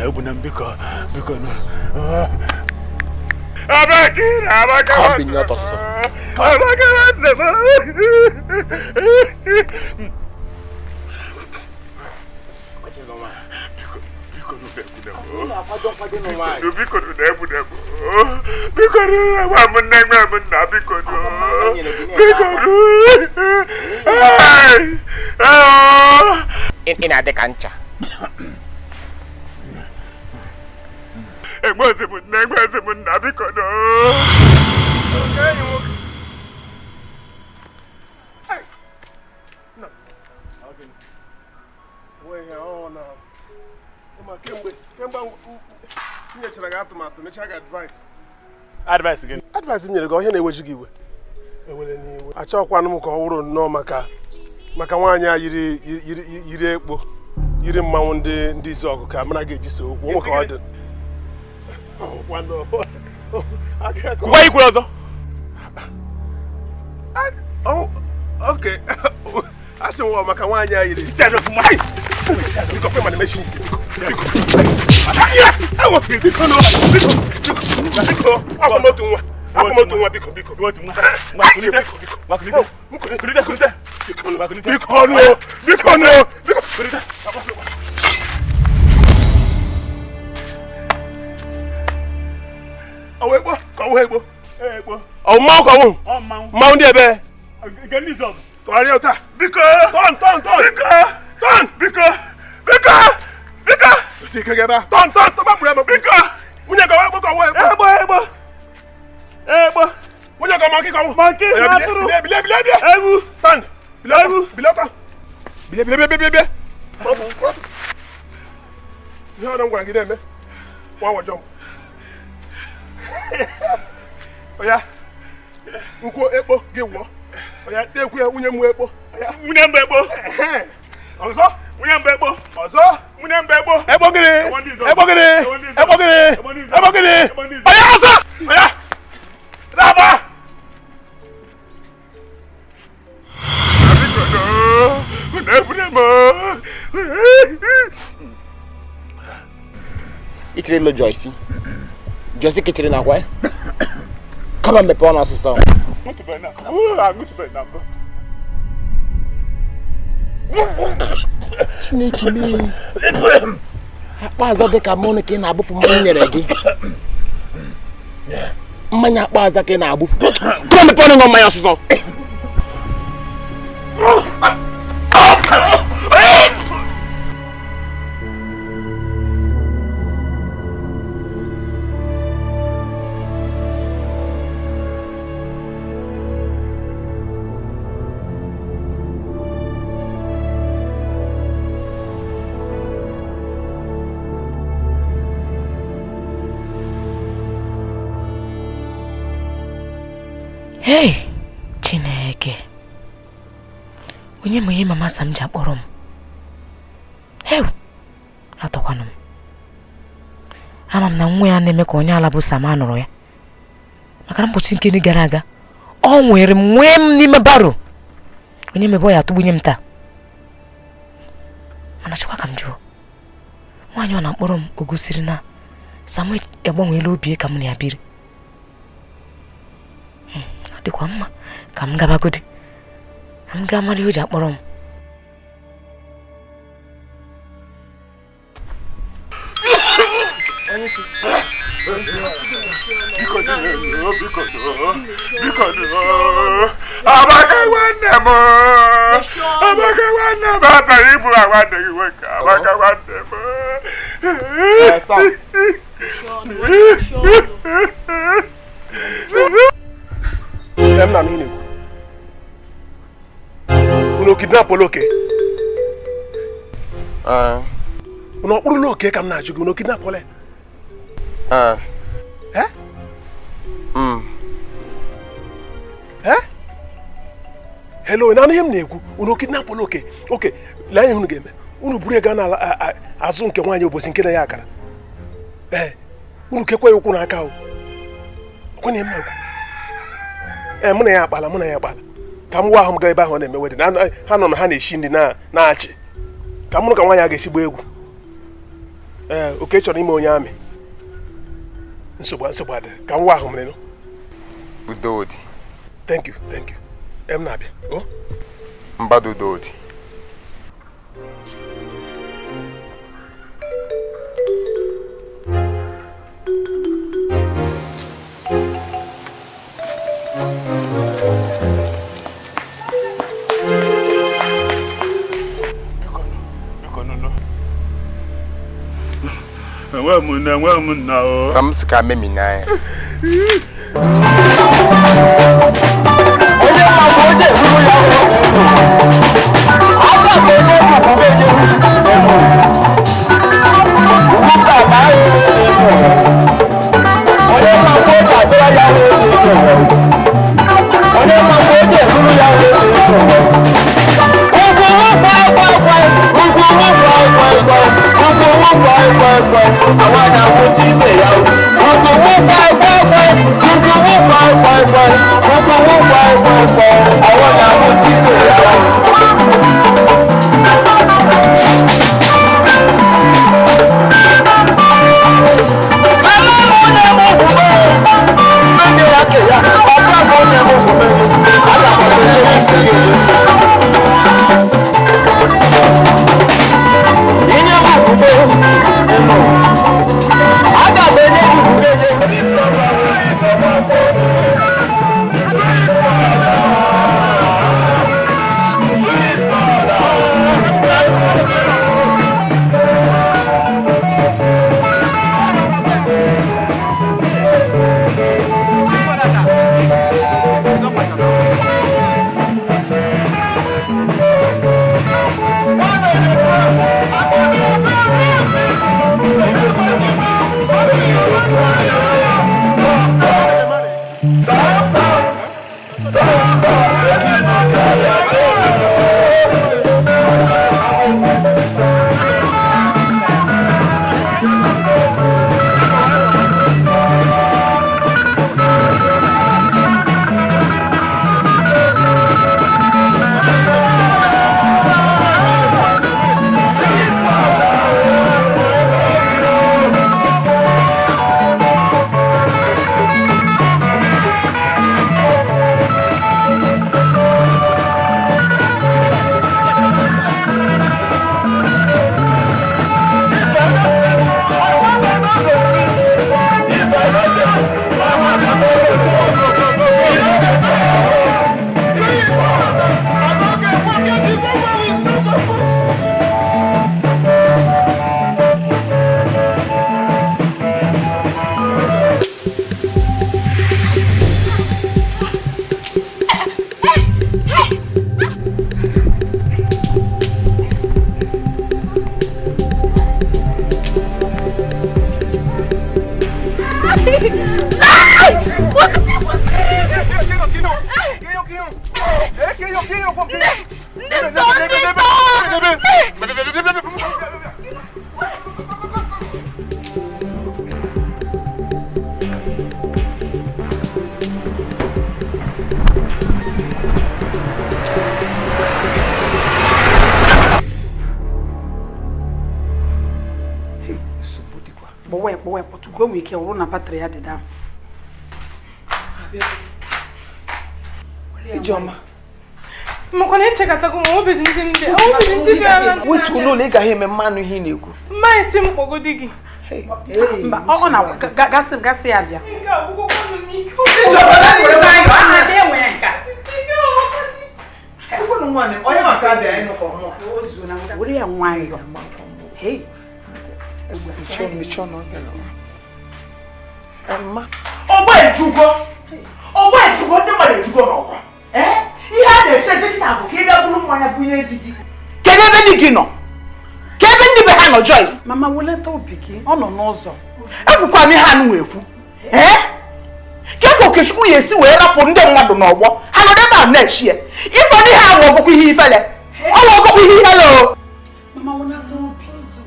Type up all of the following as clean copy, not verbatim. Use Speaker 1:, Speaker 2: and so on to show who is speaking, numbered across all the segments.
Speaker 1: Na-egbuna m biko biko nụ.
Speaker 2: Ị na-adị ka ncha.
Speaker 1: Advice gị.
Speaker 3: Advice m nyere gị ọhịa na-eweju gị iwe. Ewere n'iwe. Achọkwanụ m ka ọ wụrụ nnọọ maka nwaanyị a yiri ekpo yiri mmanwụ ndị izu ọgụ ka mara ga-eji so okwu nwoke ọ dị.
Speaker 1: Gwa ikwere ọzọ.
Speaker 3: Okay. Asị m maka nwaanyị a yiri. Biko kwe mana mechi nke biko. Biko biko biko akwamotu nwa biko biko. Biko no biko no biko. Ọwọ́ egbo ka ọwọ́ egbo. Ọ mmanwụ ka ọwụ. Mmanwụ ndị ebe. Tọgharịa ụta.
Speaker 1: Biko.
Speaker 3: Tọn tọn tọn.
Speaker 1: Biko.
Speaker 3: Tọn.
Speaker 1: Biko. Biko. Biko.
Speaker 3: Osi ike gị ebe a. Tọn tọn tọn gbapụrụ ebe.
Speaker 1: Biko.
Speaker 3: Nwunye gị ọwọ́ egbo ka ọwọ́ egbo.
Speaker 1: Egbo egbo. Egbo.
Speaker 3: Nwunye gị monkey ka ọwụ.
Speaker 1: Monkey na atụrụ.
Speaker 3: Bilie bilie bilie bilie.
Speaker 1: Ewu.
Speaker 3: Stand. Bilie ọtọ. Bilie ọtọ. Bilie bilie bilie bilie. Ihe ọdọ m gwara gị na-eme. Nwa wọ jọmp. Oya. Nkwuo ekpo gị wụọ. Oya tekwu ya nwunye m ekpo.
Speaker 1: Nwunye m ekpo.
Speaker 3: Ọzọ.
Speaker 1: Nwunye m ekpo.
Speaker 3: Ọzọ.
Speaker 1: Nwunye m ekpo.
Speaker 3: Ekpo gịnị? Ekpo gịnị? Ekpo gịnị? Ekpo gịnị? Oya ọzọ. Oya. Daba.
Speaker 2: Ị chere ịlụ Joyce? Joyce kechiri na akwa ya? Kama mepee ọnụ ọsịsọ. Chineke mee. Akpa azọ dị ka mụ ka ị na-abụfu mmanya nyere gị. Mmanya akpa azọ ka ị na-abụfu. Kama mepee ọnụ ṅụọ mmanya ọsịsọ.
Speaker 4: Hey, Chineke. Onye ma ihe mama Sam ji akpọrọ m. Heu, atọkwanụ m. Ama m na nwa ya na-eme ka onye ala bụ Sam anụrụ ya. Maka na mbọchị nke gara aga, ọ nwere m nwee m n'ime baro. Onye mebe ọ ya atụgbunye m taa. Mana chekwa ka m jụọ. Nwaanyị ọ na-akpọrọ m o gosiri na Sam agbanweela obi ka m na ya biri. Dịkwa mma ka m gabagodi ka m gaa mara ihe o ji akpọrọ m.
Speaker 1: Biko Amaka nwanne m. Amaka nwanne m atara ibu nwanne gị nwoke. Amaka nwanne m.
Speaker 3: M na n'ụlọ unu kidnapụla oke? Unu ọkpụrụla oke ka m na-ajụ gị, unu kidnapụla ya? Hello, na ihe m na-ekwu, unu kidnapụla oke? Oke, lee ihe unu ga-eme. Unu buru ego na azụ nke nwaanyị ụbọchị nke na ya akara. Ee, unu kekwa ya ụkwụ n'aka o. Ọkwa na ihe m na-ekwu. Ee, mụ na ya akpala, mụ na ya akpala. Ka m gwa ahụ m gaa ebe ahụ ọ na-eme wedịn. Ha nọ na ha na-esi nri na-achị. Ka m mụrụ ka nwaanyị a ga-esi gbaa egwu. Ee, Oke chọrọ ime onye amị. Nsogbu nsogbu adị ka nwa ahụ mere nụ.
Speaker 1: Udo dị.
Speaker 3: Thank you, thank you. Em na-abịa. O?
Speaker 1: Mgbada udo dị.
Speaker 5: Enweghị m nne, enweghị m nna o.
Speaker 1: Sam sị ka memi n'anya.
Speaker 6: Onye ma bụ onye ehuru ya aka bụ onye bụ onye onye ma bụ onye abịara ya onye ma bụ onye ehuru ya ugwu ugwu ugwu ugwu ugwu ugwu ugwu àwọn àwòtí ibè ya ugwu ugwu ugwu ugwu ugwu ugwu àwọn àwòtí ibè ya.
Speaker 7: Kpọwa nwere ike wụrụ na batrị ya dị down.
Speaker 8: Ijeọma.
Speaker 9: Makwana echekasakwa m obi dị ndị ndị obi dị ndị bịara.
Speaker 8: Wetu n'ụlọ ị gaghị eme mmanụ ihe ị na-ekwu.
Speaker 9: Mma esi m kpọgodi gị.
Speaker 7: Mba, ọ na gasị gasị ya bịa.
Speaker 9: Nke a gwụgwọkwanụ m ike.
Speaker 8: Ijeọma na
Speaker 7: nwayọọ, a na-adị enwe ya nke a.
Speaker 8: Onye maka abịa ịnụkọ mụọ.
Speaker 7: Were ya nwayọọ. Hey.
Speaker 2: Ọgbọ ejugo ọgbọ ejugo ndị mmadụ ejugo n'ọgwa. Ihe a na-eche kịta bụ ka ị bịa buru mmanya bunye di gị.
Speaker 8: Kedu ebe di gị nọ? Ka ebe ndị be ha nọ, Joyce?
Speaker 7: Mama, welata obi gị, ọ nọ n'ụzọ.
Speaker 2: Ekwukwa m ihe anụ ekwu. Ee? Ke ka Okechukwu ya esi wee rapụ ndị mmadụ n'ọgbọ ha nọdụ ebe a na-echi ya. Ife ndị ha nwe ọgụkwa ihe ifele. Ọ nwe ọgụkwa ihe ifele o.
Speaker 7: Mama, welata obi.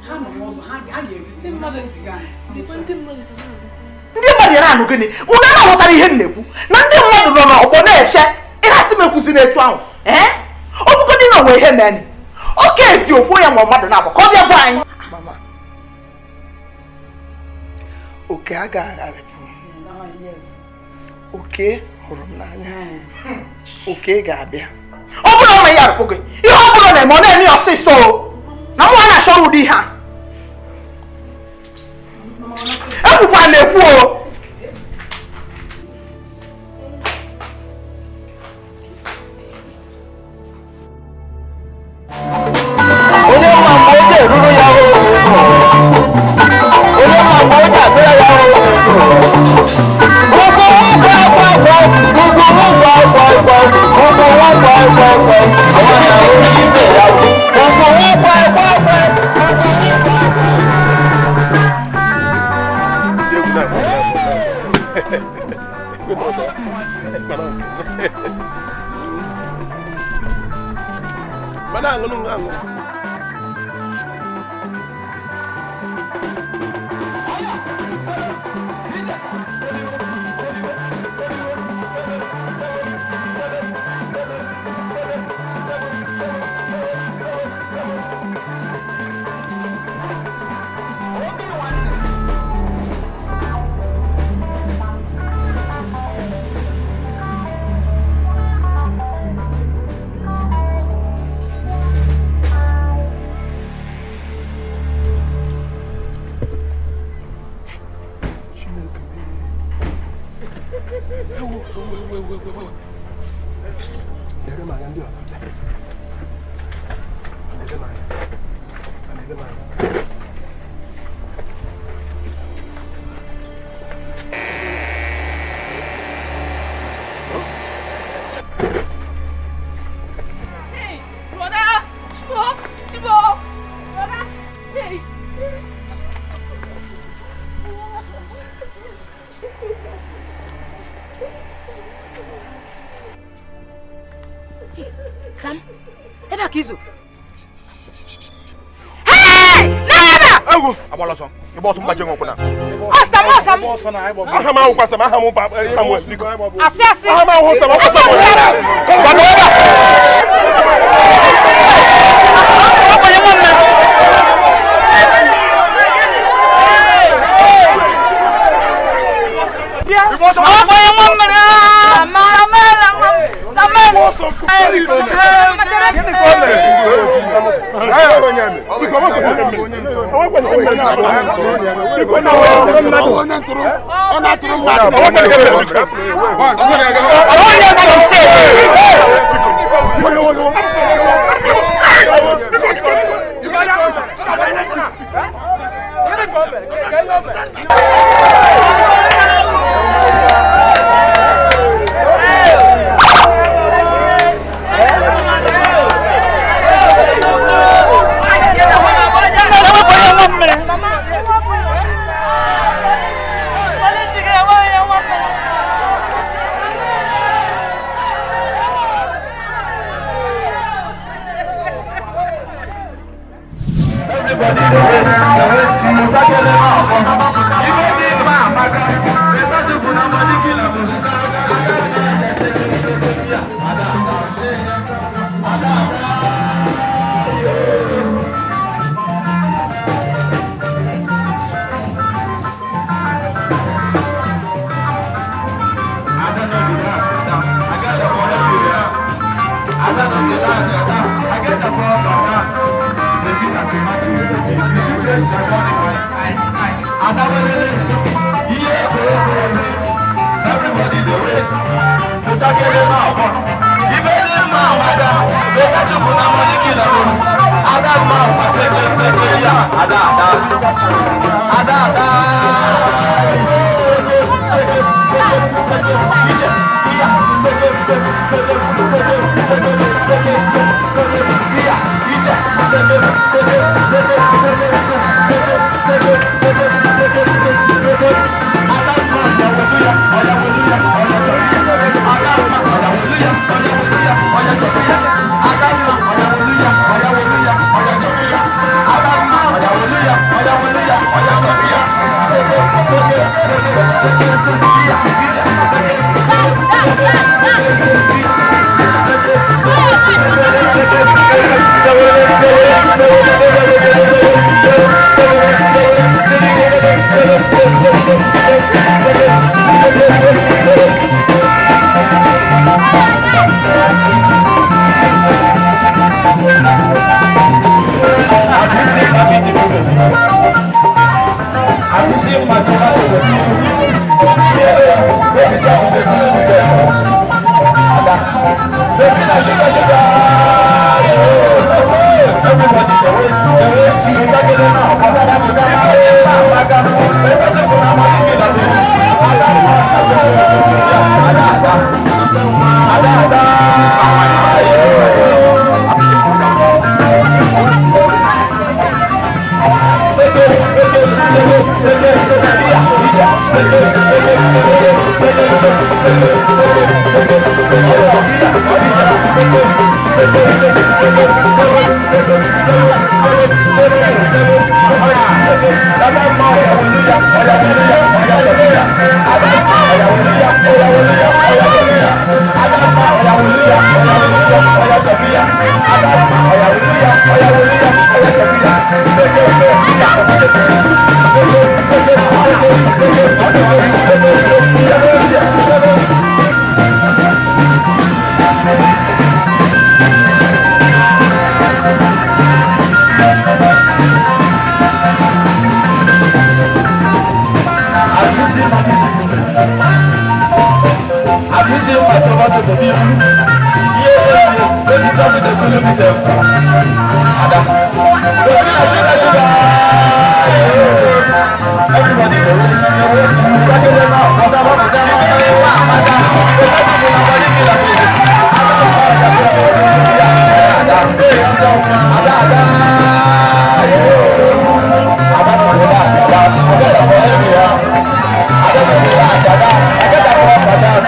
Speaker 7: Ha nọ n'ụzọ, ha ga-erute mmadụ ntị gị.
Speaker 2: Ndị mmadụ ya na-anụ gịnị? Unu na-aghọtara ihe m na-ekwu na ndị mmadụ nọ n'ọgbọ na-eche ịrasị m ekwuzi n'etu ahụ. Ee? Ọ bụgodị na onwe ihe mere. Oke esi okwu ya ma mmadụ na-abụ ka ọ bịa gwa anyị.
Speaker 8: Mama,
Speaker 2: Oke agaghị agharịpụ m. Oke hụrụ m n'anya. Oke ga-abịa. Ọ bụrụ na ya arụpụ gị, ihe ọ bụla na-eme ọ na-eme ya ọsịsọ o. Na mụ na-achọrọ ụdị ihe a. Ekwukwa na-ekwu o.
Speaker 6: Onye ma mgbe oge eruru ya o. Onye ma mgbe oge abịara ya o. Ugwu ugwu akwa akwa, ugwu ugwu akwa akwa, ugwu ugwu akwa akwa, ọwa na onye ibe ya o. Ugwu ugwu akwa akwa, ugwu ugwu akwa.
Speaker 3: Mana aṅụnụ aṅụ.
Speaker 9: Hey, brother! Chibo! Chibo! Brother! Hey!
Speaker 4: Sam, ebe a ka izo. Hey! N'ebe!
Speaker 3: Egwu!
Speaker 1: Agbala ọsọ. Ịgba ọsọ mgbaji nwe ọkwụna.
Speaker 4: Ọsam, ọsam!
Speaker 3: Aha m ahụkwa Sam, aha m bụ Samuel, biko.
Speaker 4: Asị asị!
Speaker 3: Aha m ahụhụ Sam, ọkwa Samuel.
Speaker 1: Gbado ebe a!
Speaker 6: Thank you. Have you seen my beautiful baby? Have you seen my tomato baby? Yeah, baby, say we dey follow me there. Ada, baby na sugar sugar. Yeah. Everybody dey wait, dey wait. Itakele na ọkọ. Ife ma amaka. Ebe tí kò náà mọ̀lẹ́ kìlọ̀ dé. Ada, ada, ada, ada, ada. Have you seen my beautiful baby? Have you seen my tomato baby? Yeah, yeah, baby, something dey follow me tempo. Ada, baby, na sugar, sugar. Yeah. Everybody dey wait, dey wait. Takele na ọ̀pọ̀ta ọ̀pọ̀ta ọ̀pọ̀ta ọ̀pọ̀ta. Bẹ́ẹ̀ni mo na wọlé kí la bèrè. Ada, ada, ada, ada. Ada, ada, ada, ada, ada,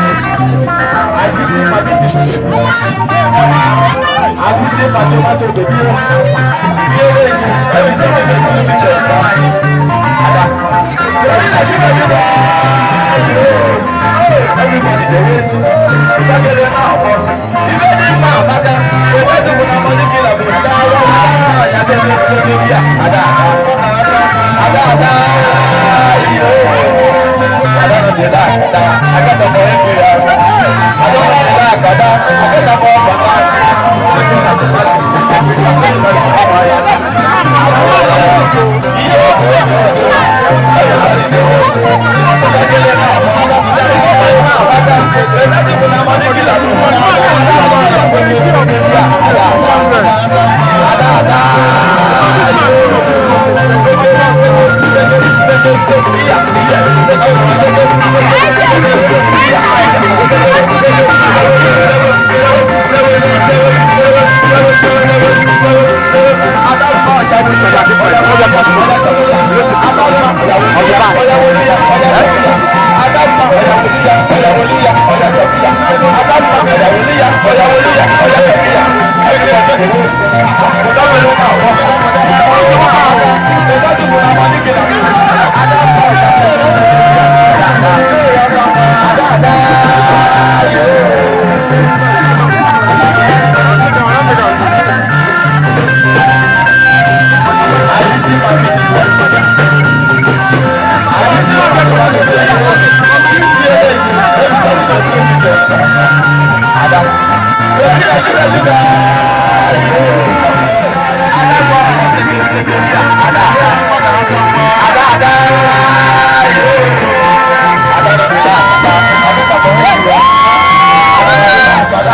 Speaker 6: Have you seen my beautiful baby? Have you seen my tomato baby? Yeah, yeah, baby, say me dey follow me tempo. Ada, baby na sugar sugar. Yeah. Everybody dey wait. Itakele na ọkọ. Ife dị mma amaka. Ebe bụ na money killer bụ. Ada, ada, ya tele tele bia. Ada, ada, ada, iyo. Ada no dey die. Ada, akata for everywhere. Ada no dey die. Ada, akata for Ada.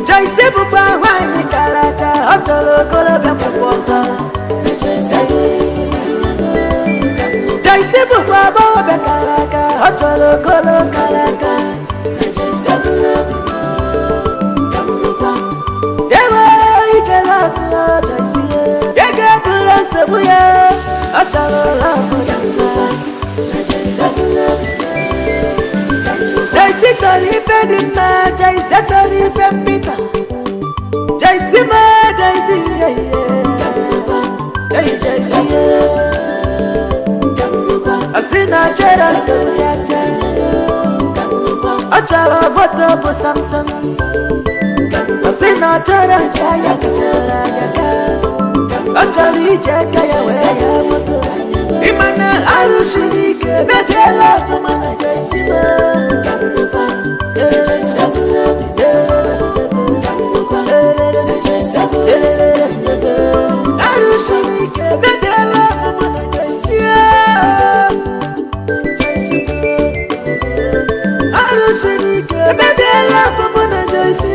Speaker 10: Joyce bụkwa nwaanyị chara acha, ọ chọrọ okorobịa kwụkwọ ọtọ. Okokolo kalaka. Ewe ike love Joyce, ego bụrụ nsogbu ya, ọ chọrọ love ya mma. Joyce chọrọ ife dị mma, Joyce chọrọ ife mmịta. Joyce ma Joyce ihe ihe. Joyce asị na chere nsogbu chacha. Ọ chọrọ moto bụ Samsung. Ọ sị na ọ chọrọ nke ya kachara ya ka. Ọ chọrọ iji aka ya wee ya moto. Ịma na arụsiri ike mebiela ọfụma na Joyce ma. Arụsiri ike mebiela ọfụma na Joyce Joyce ma. Arụsiri ike mebiela ọfụma na Joyce.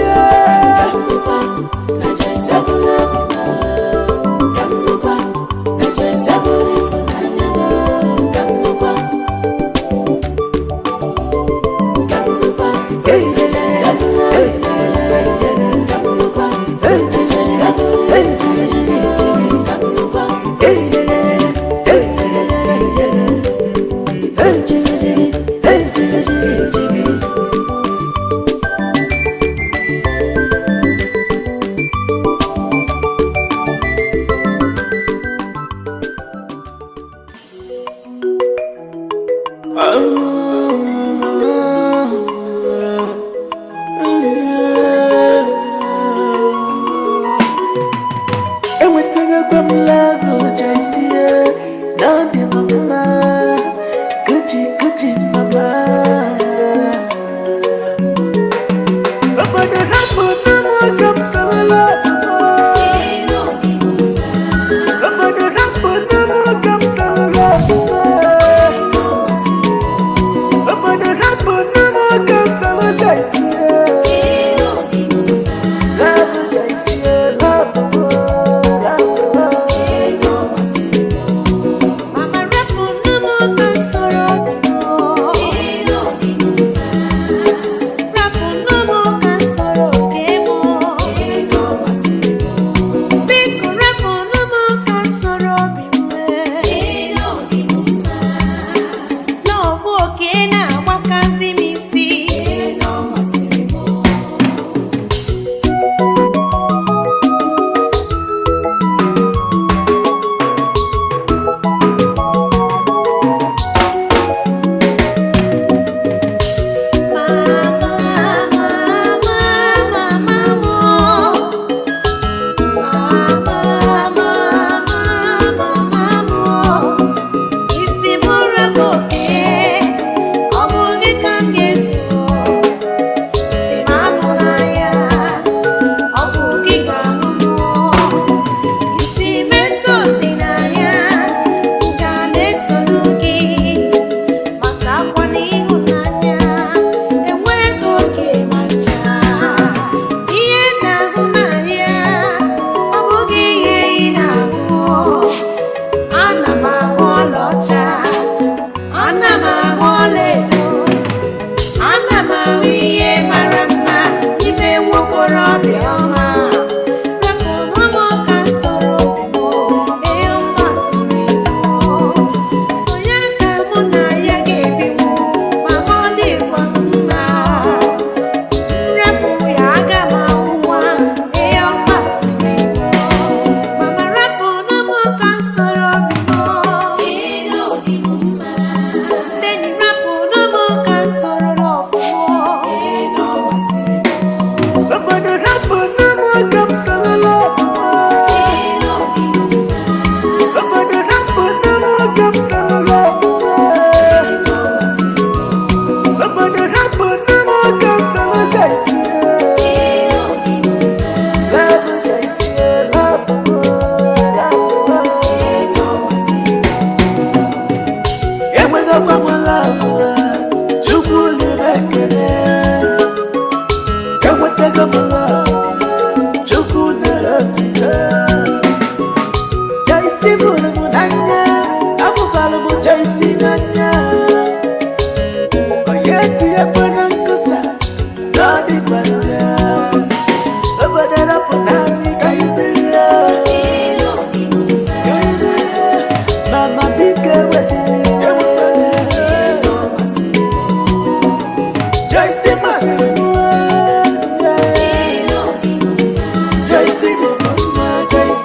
Speaker 10: Enwetagokwa m love Joyce, na ọ dị m mma. Gucci Gucci mama. Obodo rapụ n'ụmụ ka m soro love m. Obodo rapụ n'ụmụ ka m soro love m. Obodo rapụ n'ụmụ ka m soro Joyce. Love Joyce, love m, love m.
Speaker 11: Mama rapụ nne m ka m soro gị rapụ nne m ka m soro oke m.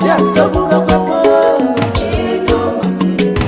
Speaker 10: si asọgbugokwa m. Ego masịrị m.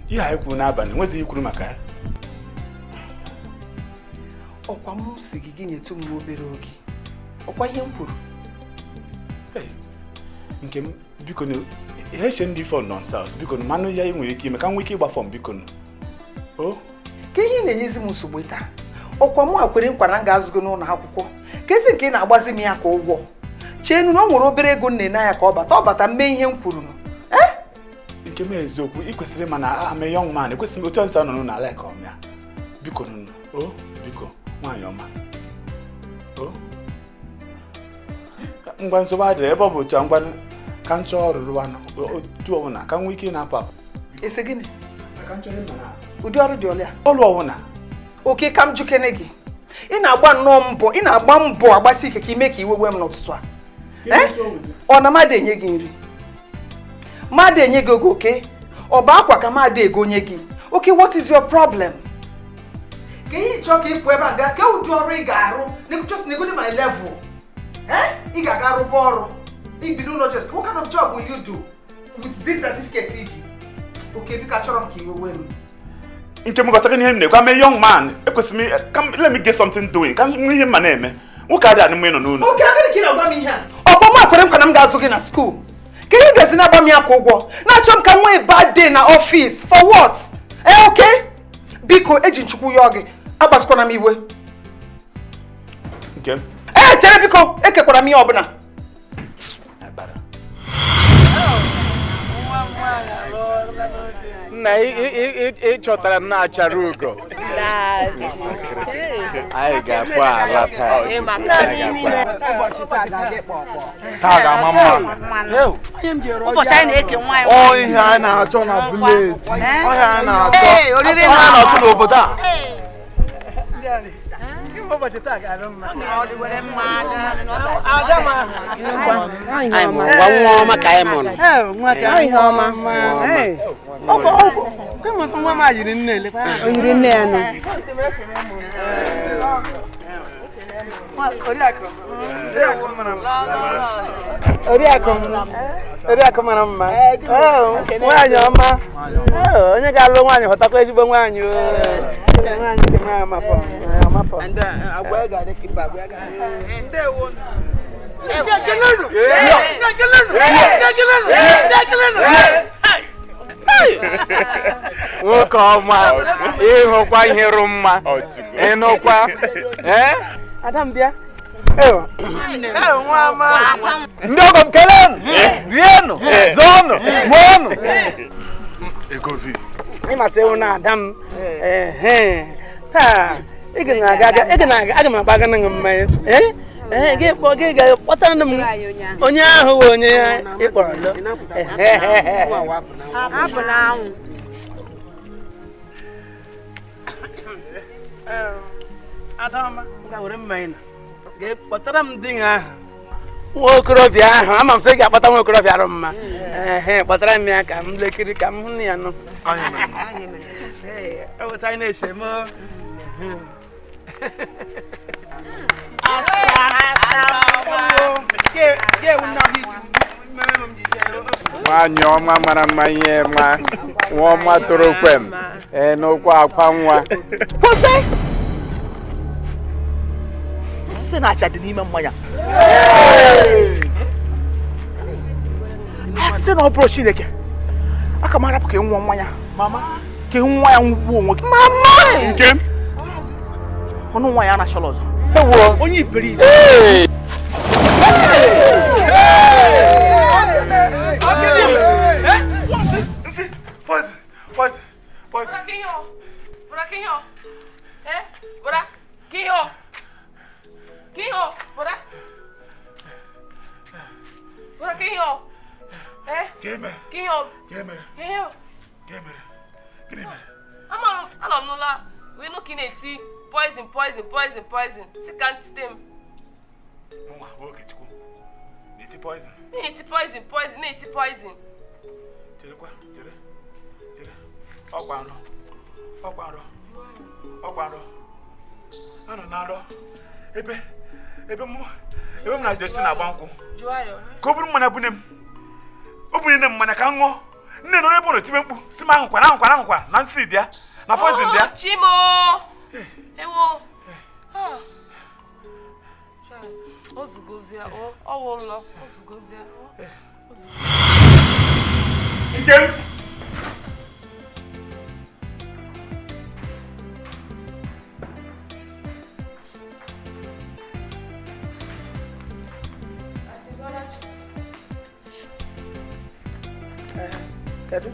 Speaker 5: Ihe anyị kwuru n'abalị nwezighị ikwuru maka ya.
Speaker 2: Ọkwa m si gị nyetụ m obere oge. Ọkwa ihe m kwuru.
Speaker 5: Nke m biko ihe eche ndị fọm nọnsens biko manụ ihe ị nwere ike ime ka m nwee ike ịgba fọm biko. O
Speaker 2: ka ihe na-enyezi m nsogbu taa. Ọkwa mụ akwere nkwa na m ga-azụ gị n'ụlọ akwụkwọ. Ka ezi nke ị na-agbazi m ya ka ụgwọ. Cheenu na ọ nwere obere ego nne na ya ka ọ bata ọ bata mee ihe m kwuru.
Speaker 5: Nke m eziokwu ị kwesịrị ịma na I'm a young man, ekwesịrị m otu nsọ nọ n'ala ka ọmịa biko nụ o biko nwaanyị ọma o ngwa nsogbu adịrị ebe ọ bụ otu a ngwa ka m chọọ ọrụ rụwanụ otu ọbụla ka m nwee ike ịna-apụ apụ.
Speaker 2: Esi gịnị?
Speaker 5: Ụdị
Speaker 2: ọrụ dị ole a?
Speaker 5: Ọrụ ọbụla.
Speaker 2: Oke ka m jukene gị. Ị na-agba nnọọ mbọ, ị na-agba mbọ agbasi ike ka ime ka iwe wee m n'ụtụtụ a. Ọ na mmadụ enye gị nri, mmadụ enye gị oge oke, ọ bụ akwa ka mmadụ egonye gị. Okay, what is your problem? Ka ihe chọọ ka ị pụọ ebe a gaa, ka ụdị ọrụ ị ga-arụ, just negodi my level. Ị ga-aga rụba ọrụ. Ibido ụlọ just, what kind of job will you do with this certificate iji? Okay, biko achọrọ m ka iwe wee m.
Speaker 5: Nke m ghọtara ihe m na-ekwu, I'm a young man. Ekwesịrị m, let me get something doing. Ka m nwee ihe mma na-eme. Nwoke adịghị anụ m ịnọ n'ụlọ.
Speaker 2: Okay, agịrị ka ị na-agwa m ihe a? Ọkwa m akwere m ka na m ga-azụ gị na skuul. Ka ihe ga-esi na-agba m ya kwa ụgwọ? Na-achọ m ka m nwee bad day na ọfịs. For what? Okay? Biko, eji nchukwu yọọ gị. Akpasukwana m iwe.
Speaker 5: Nke m?
Speaker 2: Ee, chere biko, ekekwara m ihe ọbụla.
Speaker 6: Nna ị chọtara m na-achara ugo. Anyị ga-akpọ ala taa.
Speaker 8: Taa ga-ama mma.
Speaker 7: Ụbọchị anyị na-eke nwaanyị.
Speaker 8: Ọ ihe anyị na-achọ na vileji. Ọ ihe anyị na-achọ. Ọ na-achọ n'obodo a.
Speaker 12: Nwa nwa ọma ka anyị mụrụ.
Speaker 7: Oyiri nne ya nọ.
Speaker 8: Oriakụ mara mma. Nwaanyị ọma. Onye ga-alụ nwaanyị hụtakwa ezigbo nwaanyị. Nwaanyị dị mma amafọ. Amafọ.
Speaker 6: Nwoke ọma, ịhụkwa ihe rụ mma, ịnụkwa.
Speaker 8: Ada m bịa. Nwa ọma.
Speaker 6: Ndị ọgọ m kelenụ, rienụ, zọọnụ, mụọnụ.
Speaker 5: Ego vi.
Speaker 8: Ịmasị ewu na ada m. Taa, ị ga na-aga aga m agbaga na mmanya. Gị ga-akpọtara m onye ahụ wụ onye ị kpọrọ lụ. Adamma, ga were mmanya na. Ga-akpọtara m di ahụ. Nwa okorobịa ahụ, ama m sị ị ga-akpọta nwa okorobịa arụ mma. Kpọtara m ya ka m lekiri ka m hụ ya nụ. Eweta anyị na-eche m.
Speaker 6: Nwaanyị ọma mara mma ihe ma nwa ọma toro kwem n'ụkwụ akwa nwa.
Speaker 2: Kwụsị! Nsị na acha dị n'ime mmanya. A sị na ọ bụrụ Chineke, aka m arapụ ka ị nwụọ mmanya. Mama, ka ị nwa ya nwụgbuo onwe gị. Mama!
Speaker 1: Nke m?
Speaker 2: Ọnụ nwa ya anachala ọzọ. Onye iberibe.
Speaker 9: Anọ m n'ụlọ wee nụ ka ị na-eti poison poison poison poison si ka ntite m.
Speaker 5: Mụnwa bụ Okechukwu na-eti poison.
Speaker 9: Na-eti poison poison na-eti poison.
Speaker 5: Cherekwa, chere, chere. Ọkwa nrọ, ọkwa nrọ, ọkwa nrọ. Anọ na nrọ ebe ebe m na Jesi na-agba nkwụ. Ka o buru mmanya bune m. O bunye m mmanya ka m ṅụọ. Nne nọrọ ebe ọ na-etibe mkpu si m aṅụkwa na aṅụkwa na aṅụkwa na nsị dị ya na poison dị ya.
Speaker 9: Chimo! Ewo! Ozugozie, ọ wụ ụlọ, ozugozie.
Speaker 1: Nkem!
Speaker 2: Kedu?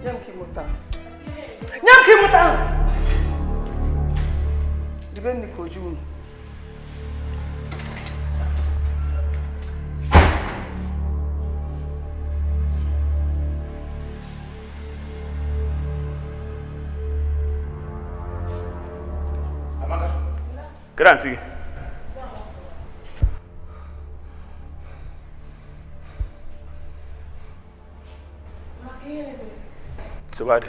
Speaker 2: Nye m ka ịmụta. Nye m ka ịmụta ahụ! Dibe nri ka oju unu.
Speaker 5: Amaka, kedu antị gị? Sobade,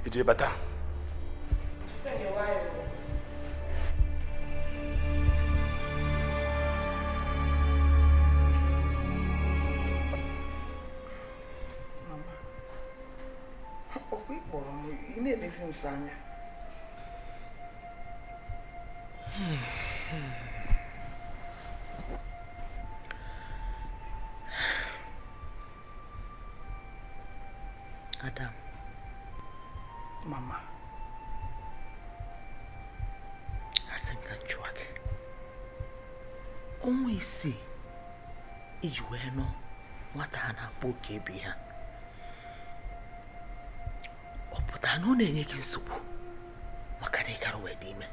Speaker 5: ije bata.
Speaker 2: Mama, okwu ị kpọrọ m, ị na-elezi m sọ anya.
Speaker 13: Adam.
Speaker 2: Mama.
Speaker 13: Asị m ka m jụọ gị. Ọnwa isii iji wee nụ nwata a na-akpọ oke ebe ha. Ọ pụtara na ọ na-enye gị nsogbu maka na ị kara wee dị ime.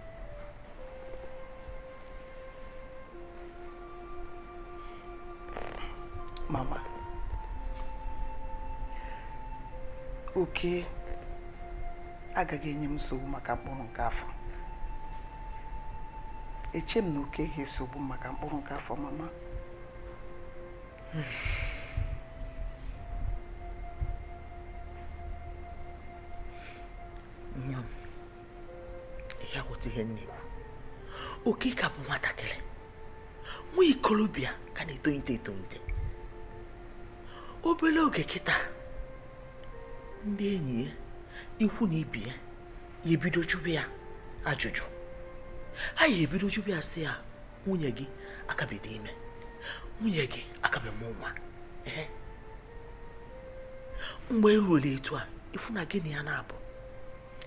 Speaker 2: Mama. Oke agaghị enye m nsogbu maka mkpụrụ nke afọ. Eche m na oke ga-esogbu m maka mkpụrụ nke afọ, mama.
Speaker 13: Nwa m, ya ghọta ihe m na-ekwu. Oke ka bụ nwatakịrị, nwa ikolobịa ka na-etolite etolite. Obere oge kịta, ndị enyi ya, ikwu na ibi ya, ya ebido jụba ya ajụjụ. Ha ya ebido jụba ya sị ya, nwunye gị akabeghị ime, nwunye gị akabeghị mụ nwa. Mgbe e ruola etu a, ịfụna gị na ya na-abụ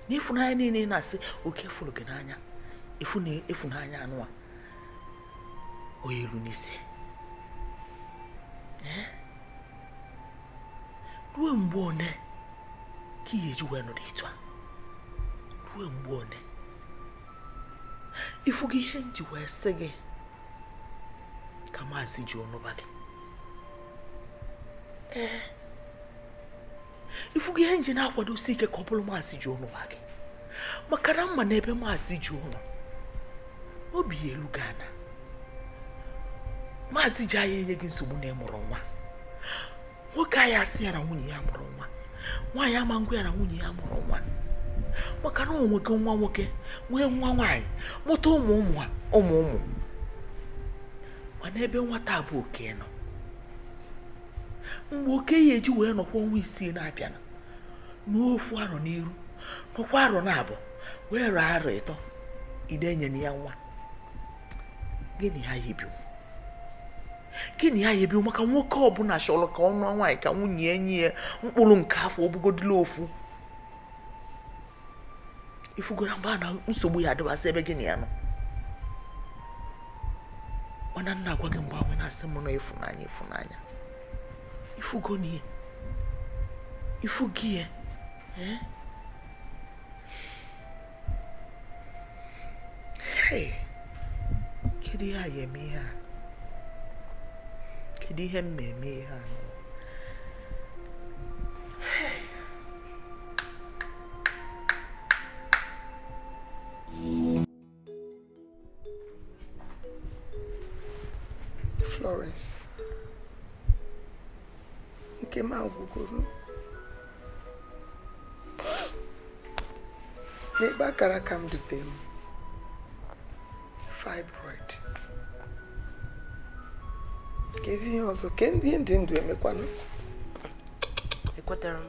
Speaker 13: na ịfụnanya niile na-asị oke fụrụ gị n'anya Ịfụnanya anụ a onye elu n'isi. Ruo mgbe one ka ị ga-eji wee nọrọ etu a? Ruo mgbe one? Ịfụ gị ihe nji wee sị gị ka maazị ji ọnụba gị. Ee, ịfụ gị ihe nji na-akwadosi ike ka ọ bụrụ maazị ji ọnụba gị, maka na mma n'ebe maazị ji ụlọ obi ya elu gana. Maazị ji anya enye gị nsogbu na ịmụrụ nwa. Nwoke anyị asị ya na nwunye ya mụrụ nwa, nwaanyị ama ngwa ya na nwunye ya mụrụ nwa, maka na o nwego nwa nwoke nwee nwa nwaanyị, mụta ụmụ ụmụ ụmụ ụmụ. Mana ebe nwata bụ oke nọ, mgbe oke ya eji wee nọkwa ọnwa 6 na-abịa n'ofu arọ n'iru, nọkwa arọ na-abụ wee rọọ arọ 3, ide enye ya nwa. Gịnị ya yibiwu? Gịnị ya yibiwu? Maka nwoke ọbụla chọrọ ka ọ nụọ nwaanyị ka nwunye enyi ya mkpụrụ nke afọ obugodila ofu. Ifugoro mgbe a na nsogbu ya adịbasị ebe gịnị ya nọ. Mana nna agwa gị mgbe ahụ na-asị m na ịfụnanya ịfụnanya. Ifugo n'ihe. Ifugo ihe. Hey, kedu ihe a eme ihe a? Kedu ihe m eme ihe a? Hey.
Speaker 2: Florence, nke m agwụgoro n'ebe akara aka m dute m fibroid. Kezi ihe ọzọ, ke ndị ndị ndụ emekwanụ?
Speaker 9: Ekwetara m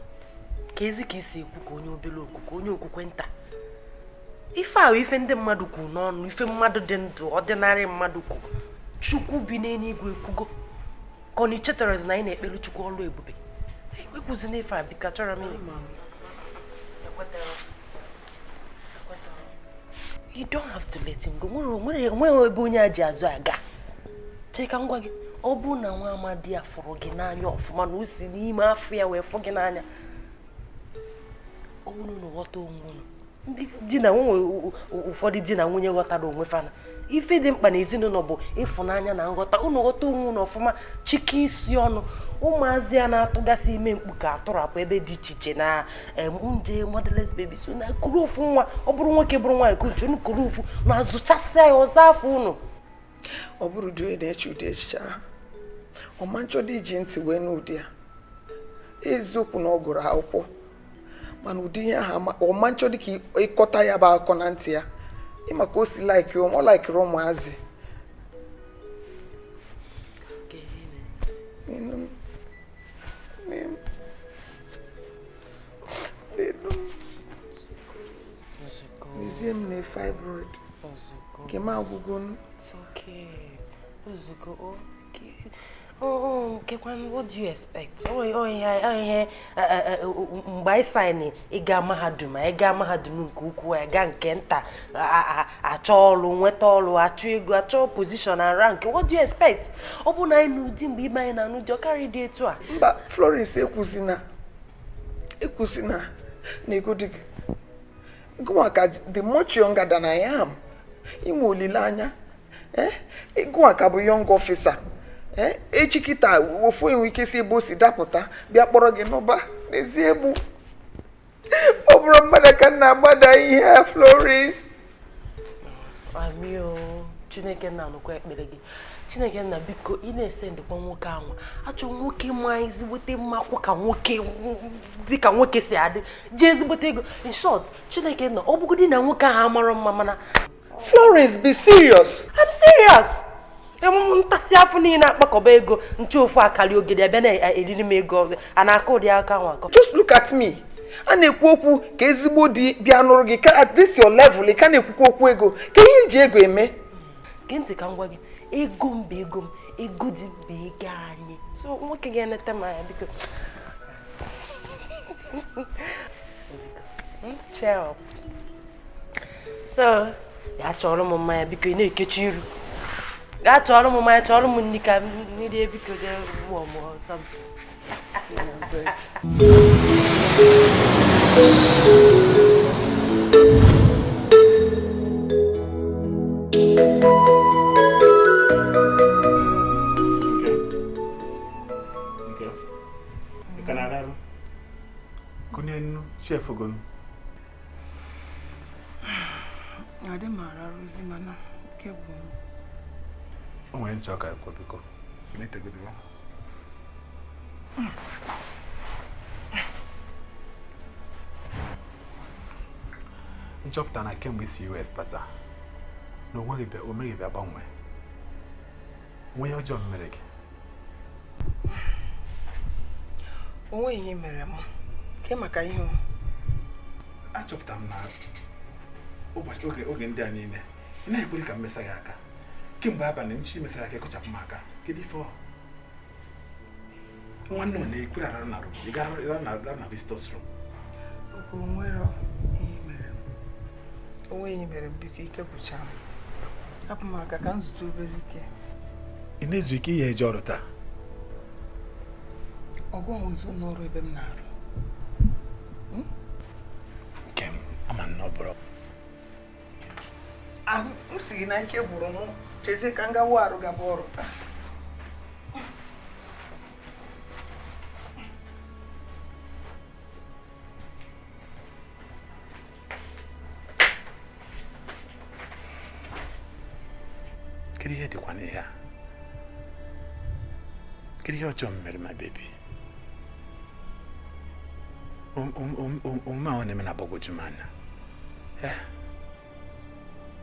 Speaker 9: ka ezi ka isi ekwu ka onye obere okwukwe, onye okwukwe nta. Ife ahụ ife ndị mmadụ kwuru n'ọnụ, ife mmadụ dị ndụ, ọdịnarị mmadụ kwuru. Chukwu bi n'eluigwe ekwugo. Ka ọ na ichetara na anyị na-ekpere Chukwu ọlụ ebube. Ekwuzina ife a biko, achọrọ m You don't have to let him go. Nwere ebe onye a ji azụ aga. Chee ka m gwa gị, ọ bụ na nwa amadi a fụrụ gị n'anya ọfụma na o si n'ime afọ ya wee fụ gị n'anya. Ọ bụrụ na ghọta onwe unu. Ndị di na nwunye ụfọdụ di na nwunye ghọtara onwe fana. Ife dị mkpa n'ezinụlọ bụ ịfụnanya na nghọta. Unu ghọta onwe unu ọfụma, chike isi ọnụ. Ụmụazị a na-atụgasị ime mkpu ka atụrapụ ebe dị iche iche na nje motherless baby. So na kuru ofu nwa, ọ bụrụ nwoke bụrụ nwaanyị kuchu, unu kuru ofu na azụchasịa ya ọzọ afọ unu.
Speaker 2: Ọ bụrụ ụdị onye na-eche ụdị echiche ahụ, ọ ma nchọdo iji ntị wee nụ ụdị ya. Eziokwu na ọ gụrụ akwụkwọ, mana ụdị ihe ahụ ọ ma nchọdo ka ịkọta ya bụ akụkọ na ntị ya. Ịma ka o si like ọ laikiri ụmụazị. N'ezie m na fibroid. Nke m agwụgo.
Speaker 9: It's okay. Ozugo, okay. Oh, Kekwan, what do you expect? Oh, yeah, mgbe anyị sign ịga mahadum, ịga mahadum nke ukwuu, ịga nke nta, achọ ọrụ, nweta ọrụ, achọ ego, achọ position and rank. What do you expect? Ọ bụ na anyị n'ụdị mgbe ime anyị na-anụ dị, ọ karị dị etu a.
Speaker 2: Mba, Florence ekwuzina na ego dị gị. Gụnwa ka dị much younger than I am. Inwe olileanya. Gụnwa ka bụ young officer. Echi kịta ofu enwe ike si ebe o si dapụta bịa kpọrọ gị n'ụba. N'ezie egbu ọ bụrụ mmadụ ka m na-agbada ihe a, Florence.
Speaker 9: Amio, Chineke na-anụkwa ekpere gị. Chineke nna biko, ị na-ese ndịkwa nwoke anwa. Achọ nwoke ma ezigbote mmakwụ ka nwoke dịka nwoke si adị, ji ezigbote ego. In short, Chineke nna, ọ bụgodị na nwoke ahụ amara mma mana
Speaker 2: Florence, be serious.
Speaker 9: I'm serious. Ntasị afọ niile akpakọba ego nche ofu akali ogede abịa na-eriri m ego a na-akọ ụdị aka nwa akọ.
Speaker 2: Just look at me. A na-ekwu okwu ka ezigbo di bịa nụrụ gị ka at this your level ị ka na-ekwukwa okwu ego. Ka ihe iji ego eme?
Speaker 9: Gee ntị ka m gwa gị, ego m bụ ego m, ego dị m bụ ego anyị. So nwoke ga-eneta m anya biko. Cheer up. So Gaa chọrọ m mmanya biko, ị na-ekechi iru. Gaa chọrọ m mmanya, chọrọ m nri ka mmiri biko jee mụọ m ọsọ m.
Speaker 2: Adị m ararụzi mana nke bụ
Speaker 5: o nwere nchọ ka ekwe biko. Nchọpụta na kemgbe isi US bata na o meghị bịa gbanwee onwe ihe ọjọọ mere gị.
Speaker 2: Onwe ihe mere m ke maka ihe
Speaker 5: achọpụtara m na ụbọchị oge ndị a niile ị na-ekwere ka m mesa gị aka kemgbe abalị nchi mesara aka ekụchapụ m aka. Kedu ife ọ nwanne m na-ekwere ararụ na rum ị gara na visitors room?
Speaker 2: Onwe ihe mere m biko, ike gwụcha m. Hapụ m aka ka m zute obere ike.
Speaker 5: Ị na-ezu ike ihe eje ọrụ taa?
Speaker 2: Ọgụ onwezi ụlọ ọrụ ebe m na-arụ.
Speaker 5: Nke m ama na ọ bụrụ
Speaker 2: ahụ m si gị na ike gwụrụ m, chezie ka m gawa arụ gaba ọrụ taa.
Speaker 5: Kedu ihe dịkwa n'ihe a? Kedu ihe ọjọọ m mere ma bebi? Omume ahụ na-eme na-agbagwoju m anya.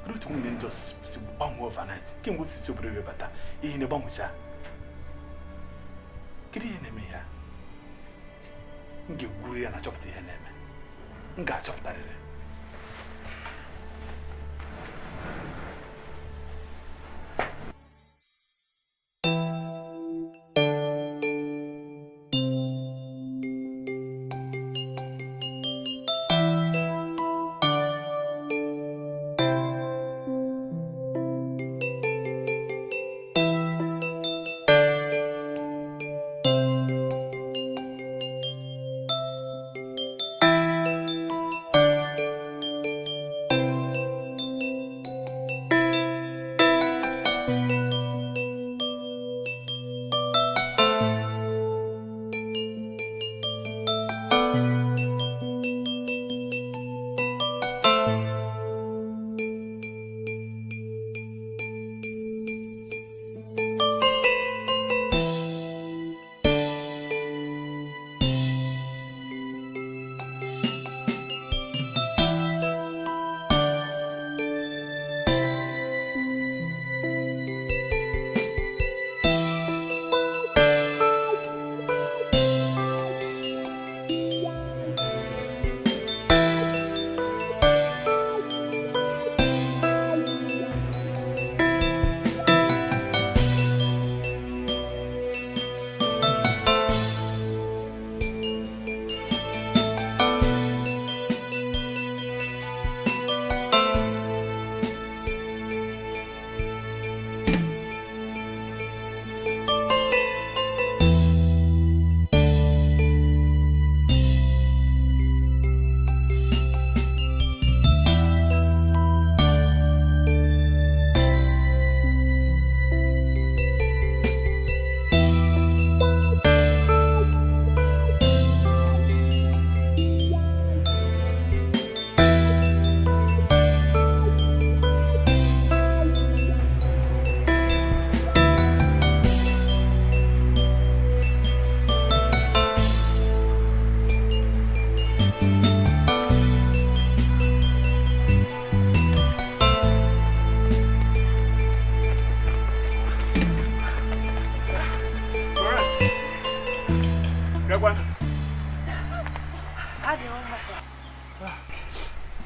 Speaker 5: Otu nwunye njọ si gbanwee overnight kemgbe osisi obodo ebe bata ihe na-agbanwecha. Kedu ihe na-eme ya? M ga-egwuru ya na chọpụta ihe na-eme. M ga-achọpụtarịrị.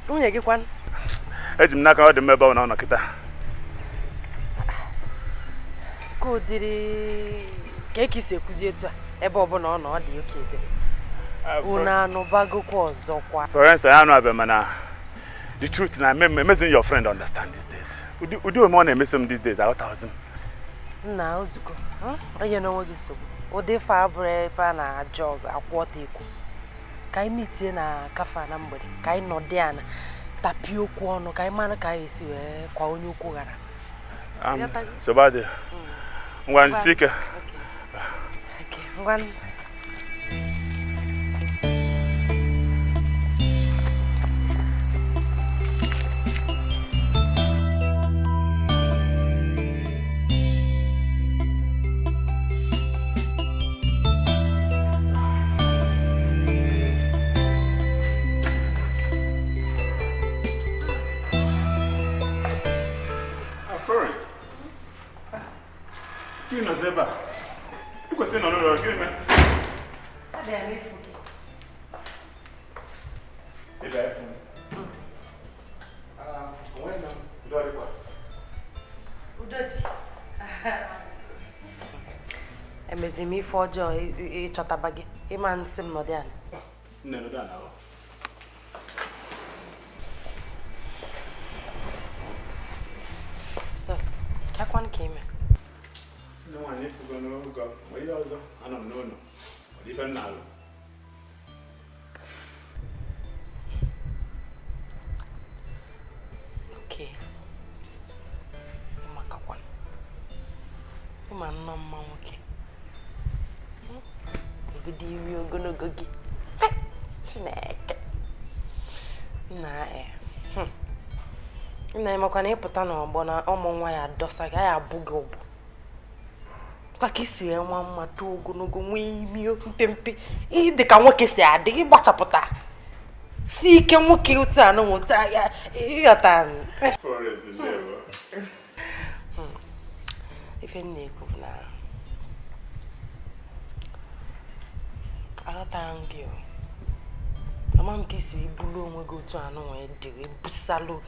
Speaker 9: Nwunye gị kwanụ?
Speaker 5: Eji m n'aka ọ dị m ebe ọ nọ kịta.
Speaker 9: Ka ụdịrị ka eke si ekwuzi etu a ebe ọbụla ọ nọ ọ dị oke ebe. Unu anụbagokwa ọzọkwa.
Speaker 5: Florence anyị anụ abịa mana The truth na emezi your friend understand these days. Ụdị omume ọ na-emeso m these days, aghọtaghịzi m.
Speaker 9: Nna ozugbo onye n'onwe gị nsogbu ụdị ife abụrụ ife a na-ajọ akwụ ọtọ ekwu ka anyị mitie na kafa na mgbede ka anyị nọdị ana tapie okwu ọnụ ka anyị mara ka anyị esi wee kwa onye ukwu ghara.
Speaker 5: Sobadị ngwa nsi ike.
Speaker 9: Ngwa. Emezi m ife ọjọọ ịchọtaba gị ịma nsị m nọdị ala. So, kekwanụ ka ime?
Speaker 5: Nne nwaanyị efugo n'oge nwere ihe ọzọ anọ m n'ụlọ ọ dị ife m na-alụ.
Speaker 9: Okay. Ịmakakwa. Ịma nnọọ mma nwoke. Ogodo imi ogologo gị. Chineke. Nna nna ịmakwa na ịpụta n'ọgbọ na ụmụ nwa ya adọsa gị ya abụ gị ụbụ. Kwa ka isi nwa mma too ogologo nwee imi mpempe ịdị ka nwoke si adị ịgbachapụta si ike nwoke otu anụ otu ịghọta. Ife m na-ekwu bụ na aghọtara m gị o. Ama m ka isi ibulu onwe gị otu anụ wee dị ebusalụ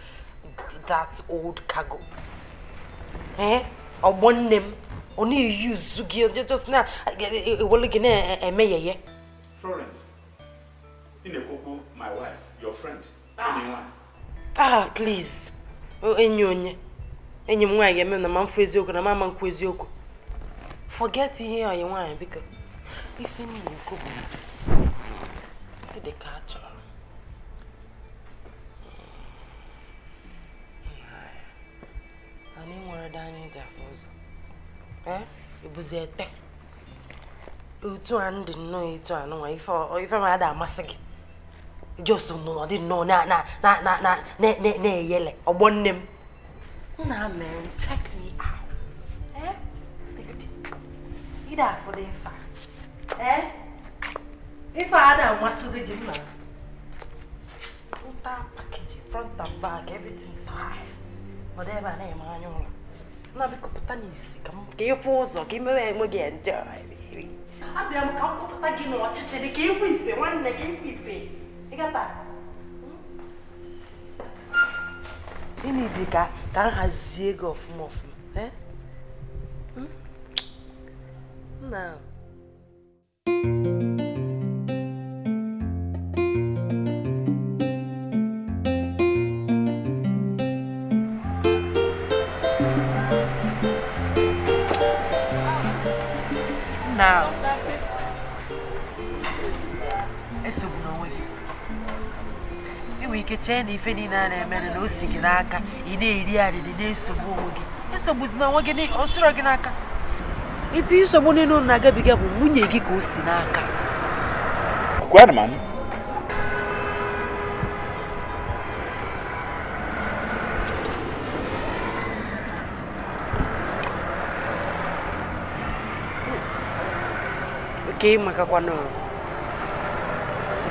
Speaker 9: that old cargo. Ọgbọ nne m ọ na-eyuzu gị just na-ewelu gị na-eme yeye.
Speaker 5: Florence, ị na-ekwukwu my wife, your friend, enyi nwaanyị.
Speaker 9: Ah, please. Enyi onye. Enyi m nwaanyị ga-eme na ma mfu eziokwu na ma ama nkwu eziokwu. Forget ihe ọyị nwaanyị biko. Ife m na-ekwu bụ dị ka a chọrọ. Anyị nwere dị anyị ji afụ ụzọ. Ebuzi ete. Otu a ndị nnọọ etu a nụnwa ife ma ada amasị gị. Just nọ dị nnọọ na na na na na na-eyele ọgbọ nne m. Nna man, check me out. Ị afụ dị ife a. Ife a ada amasị gị nna. Nta package front and back, everything tight. Nọdụ ebe a na-eme anya ụlọ. Na biko pụta n'isi ka ịfụ ụzọ ka imewe enwe gị enjoy. Abịa m ka m kpọpụta gị n'ọchịchịrị ka ịfụ ife nwanne ka ịfụ ife. Ịgata? Gịnị dị ka ka m hazie gị ọfụma ọfụma? Nna. Now, esogbu n'onwe gị. Ị nwere ike chee na ife niile a na-eme na o si gị n'aka ị na-eri arịrị na-esogbu onwe gị. Esogbuzina onwe gị o siro gị n'aka. Ife nsogbu niile unu na-agabiga bụ nwunye gị ka o si n'aka.
Speaker 5: Kwere m.
Speaker 9: Oke makakwanụ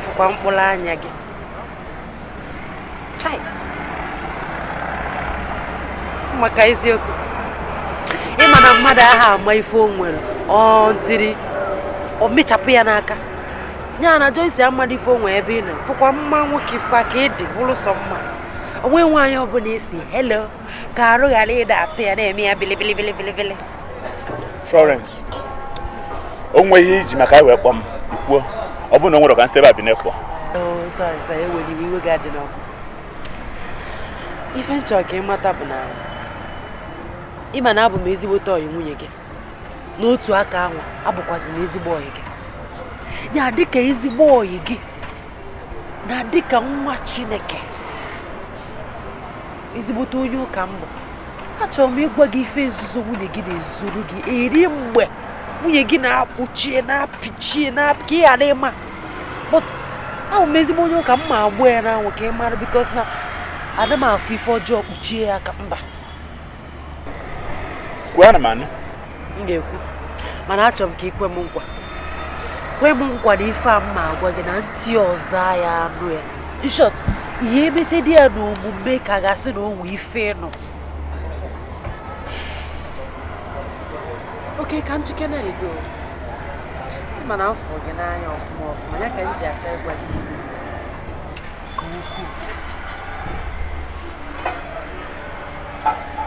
Speaker 9: fụkwa mkpụrụ anya gị. Chai. Maka eziokwu. Ịma na mmadụ aha ama ife o nwere ọ ntiri o mechapụ ya n'aka. Ya na Joyce amadị ife o nwere ebe ị nọ fụkwa mma nwoke fụkwa ka ị dị bụrụ sọ mma. Onwe nwaanyị ọbụla esi hello ka arụ ghara ịda atụ ya na-eme ya bilibili.
Speaker 5: Florence, o nweghị iji maka wee kpọọ m ikwuo ọ bụrụ na o nwere ka nsị ebe a bi na-ekpọ.
Speaker 9: Oh, sorry, ewere iwe gị adị n'ọkụ. Ife m chọ ka ị mata bụ na ị ma na abụ m ezigbote ọyị nwunye gị. N'otu aka ahụ abụkwazi m ezigbo ọyị gị. Ya dịka ezigbo ọyị gị na dịka nwa Chineke, ezigbote onye ụka mbụ, achọrọ m ịgwa gị ife nzuzo nwunye gị na-ezuru gị eri mgbe nwunye gị na-akpụchie na-apịchie na ka ị ghara ịma. But ahụ m ezigbo onye ụka m ma agbụ ya n'anwụ ka ị mara, because na ada m afụ ife ọjọọ kpuchie ya aka mba.
Speaker 5: Kwuo, ana m anụ.
Speaker 9: M ga-ekwu, mana achọrọ m ka ị kwe m nkwa. Kwe m nkwa na ife a m ma agwa gị na ntị ọzọ ya anụ ya. In short, ihe emete dị ya n'omume ka gasị na onwe ife nọ. Oke ka njike na-ego. Mana afọ gị n'anya ọfụma ọfụma, ya ka m ji achọ ịgwa gị ihe nke ukwuu.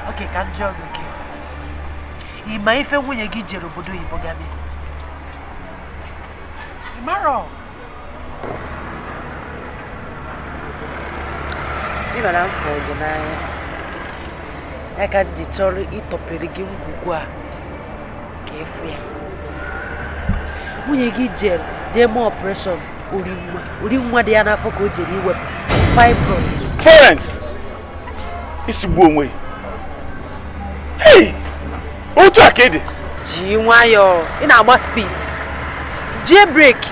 Speaker 9: Oke ka njọ gị oke. Ị ma ife nwunye gị jere obodo oyibo ga mee? Ị marọ? Ị ma na afọ gị n'anya, ya ka m ji chọrọ ịtọpere gị ngwugwu a ka ịfụ ya. Nwunye gị jere jee mee ọpụreshọn ori nwa, ori nwa dị ya n'afọ ka o jere iwepụ fibroid.
Speaker 5: Florence, isi gbuo onwe gị. Hey! Otu a ka ị dị.
Speaker 9: Ji nwayọọ, ị na-agba speed. Jie breki.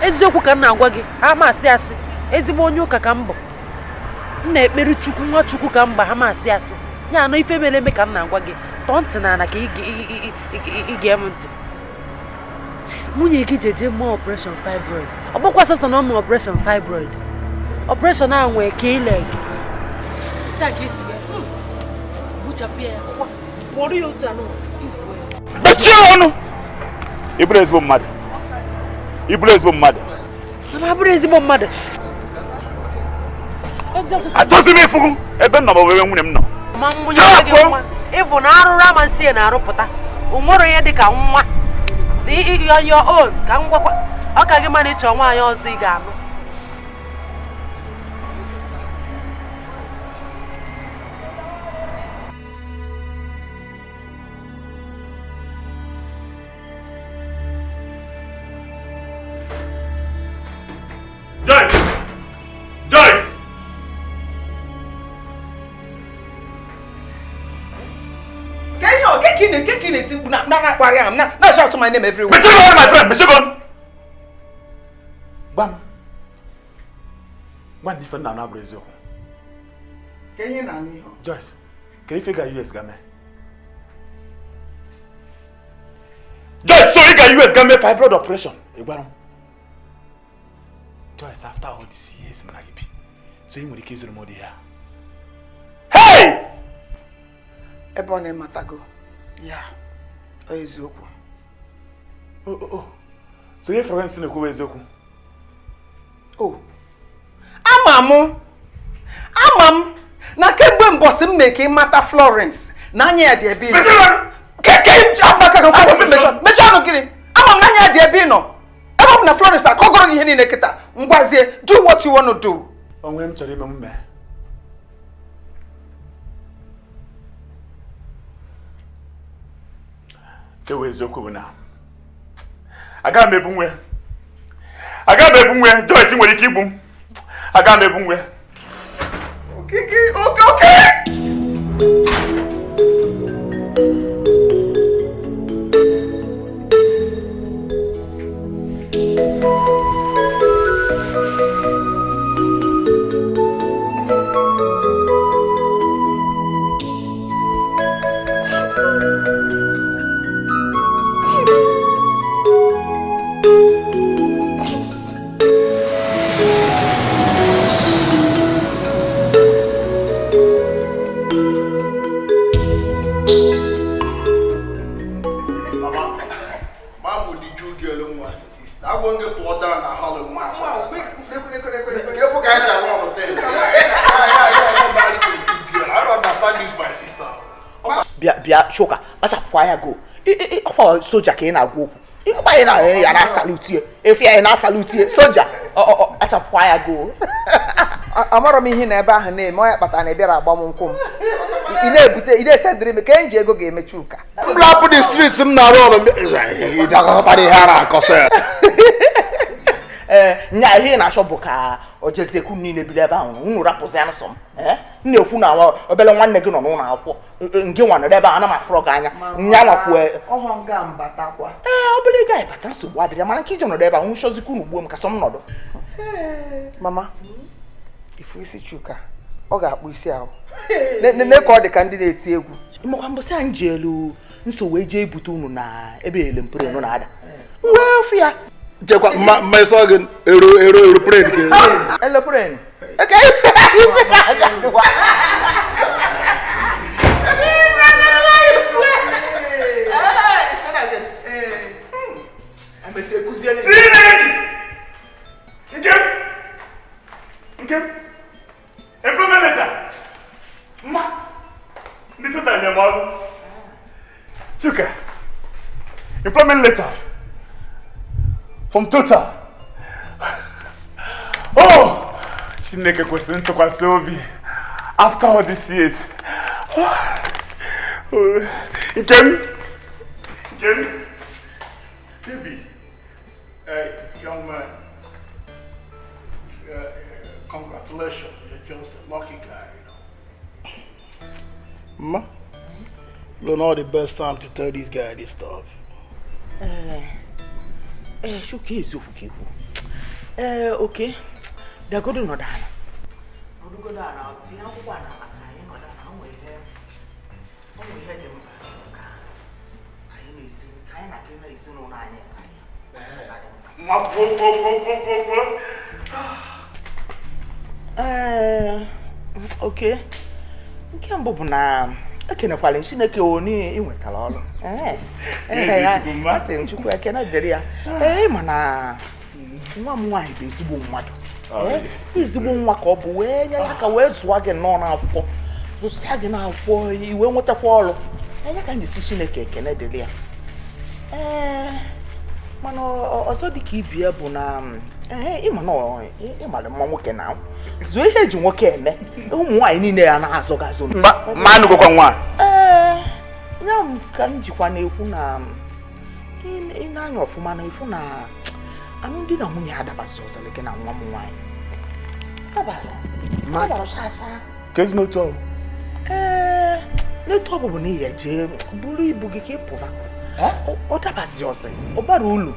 Speaker 9: Eziokwu ka m na-agwa gị, ha ma asị asị. Ezigbo onye ụka ka m bụ. M na-ekpere Chukwu, nwa Chukwu ka m ba, ha ma asị asị. Ya anọ ife mere eme ka m na-agwa gị. Tọọ ntị n'ala ka ị gee m ntị. Nwunye gị jeje mee operation fibroid. Ọ bụkwa sọsọ na ọ mee operation fibroid. Operation ahụ nwee K-leg. Taa ka esi wee gbuchapụ ya, ọkwa pụọrọ ya otu anụ tụfuo ya.
Speaker 5: Mechie ọnụ! Ị bụrụ ezigbo mmadụ. Ị bụrụ ezigbo mmadụ.
Speaker 9: Na m abụrụ ezigbo mmadụ.
Speaker 5: Achọghịzi m ịfụ ebe m nọ ma ọ bụ ebe nwunye m nọ.
Speaker 9: Ma nwunye gị nwa, ịfụ na arụrụ ama nsị ya na-arụpụta. O nwere ihe dị ka nwa. On your own, ka m gwakwa. Ọ ka gị mana ịchọ nwaanyị ọzọ ị ga-anụ.
Speaker 5: Joyce! Joyce!
Speaker 2: Na shout my name everywhere.
Speaker 5: Mechie ọnụ, my friend, mechie ọnụ. Gwa m. Gwa m ife nna na abụrụ eziokwu.
Speaker 2: Ka ihe na-anụ ihe.
Speaker 5: Joyce, kedu ife ga US ga mee? Joyce, so ị ga US ga mee fibroid operation? Ị gwara m. Joyce, after all these years m na gị bi, so ị nwere ike ịzụrụ m ụdị ya. Hey!
Speaker 2: Ebe ọ na-ematago, ya, ọ eziokwu.
Speaker 5: Oh. So ihe Florence na-ekwu bụ eziokwu?
Speaker 2: Oh. Ama m na kemgbe mbọsị m mee ka ị mata Florence na anya ya dị ebe ị nọ. Keke mechie ọnụ gịnị? Ama m na anya ya dị ebe ị nọ. Ebe ọ bụ na Florence akọgoro gị ihe niile kịta, ngwazie, do what you want to do.
Speaker 5: Onwe m chọrọ ime m mee. Nke bụ eziokwu bụ na agaghị m ebu nwe. Agaghị m ebu nwe. Joyce nwere ike igbu m. Agaghị m ebu nwe.
Speaker 2: Okike, oke, oke!
Speaker 13: Bịa Chuka, kpachapụkwa anya go. Ọkwa soja ka ị na-agwa okwu. Ịkwa ị na ya na-asalutie. Efi ya na-asalutie. Soja, ọ kpachapụkwa anya go.
Speaker 2: Amarọ m ihe na ebe ahụ na-eme ọ ya kpatara na ị bịara agbamnkwụ m. Ị na-ebute ị na-esendịrị m ka e ji ego ga-eme Chuka.
Speaker 14: M rapụ the streets m na-arụ ọrụ ịdakọtara ihe a na-akọsọ ya.
Speaker 13: Ee, nya ihe ị na-achọ bụ ka o jeziekwu niile bido ebe ahụ unu rapụzi ya nsọ m. M na-ekwu na obere nwanne gị nọ n'ụlọ akwụkwọ nke nwa nọrọ ebe ahụ ana m afụrọ gị anya nya nwakwuo. Ee, ọ bụrụ ị gaghị bata nsogbu adịrị mana nke ije nọdụ ebe ahụ nwụchọzikwu unu gbuo m ka sọ m nọdụ.
Speaker 2: Mama, ifu isi Chuka ọ ga-akpụ isi ahụ nne ka ọ dị ka ndị na-eti egwu.
Speaker 13: Makwa mbọsị anyị ji elu nso wee jee ibute unu na ebe elempere nọ na-ada wee fụ ya.
Speaker 14: Chekwa mmesọ gị ero ero eroplane ka
Speaker 13: eloplane.
Speaker 5: Nkem, employment letter. Ma, ndị Total nyere m ọrụ. Chuka, employment letter from Total. Oh, Chineke kwesịrị ntụkwasị obi after all these years. Oh, Nkem, Nkem, baby.
Speaker 14: Hey, young man. Congratulations, you're just a lucky guy, you know. Ma, you know the best time to tell this guy this stuff.
Speaker 13: Chuka eziokwu ka ikwu. Okay. Bịagodo nọdụ ala. Nọdụgodo ala, tinye akwụkwọ ala maka anyị nọdụ ala, o nwere ihe dị mkpa ka anyị na-esi ka anyị na-aga na ezinụlọ anyị.
Speaker 5: Nwa kwuo.
Speaker 13: Okay. Nke mbụ bụ na ekenekwala m Chineke onye ị nwetara ọrụ. Asị m Chukwu ekene dịrị ya. Ee, ma na nwa m nwaanyị bụ ezigbo mmadụ. Ezigbo nwa ka ọ bụ wee nyere aka wee zụọ gị nnọọ n'akwụkwọ. Zụsịa gị n'akwụkwọ iwe nwetakwa ọrụ. Anya ka m ji si Chineke ekene dịrị ya. Ee, mana ọzọ dị ka ibi ya bụ na ịma na ịmara mma nwoke na zụọ ihe eji nwoke eme ụmụ nwaanyị niile ya na-azụ gị azụ.
Speaker 5: Ma anụgokwa nwa.
Speaker 13: Ee, ya m ka m jikwa na-ekwu na ị na-anya ọfụma na ịfụ na alụmdi na nwunye adabasị ọzọ gị na nwa m nwaanyị. Dabara sasa.
Speaker 5: Ka ezi n'otu ọrụ.
Speaker 13: Ee, n'otu ọ bụ na ihe jee buru ibu gị ka ị pụva. Ọ dabazi ọzọ, ọ bara ulu.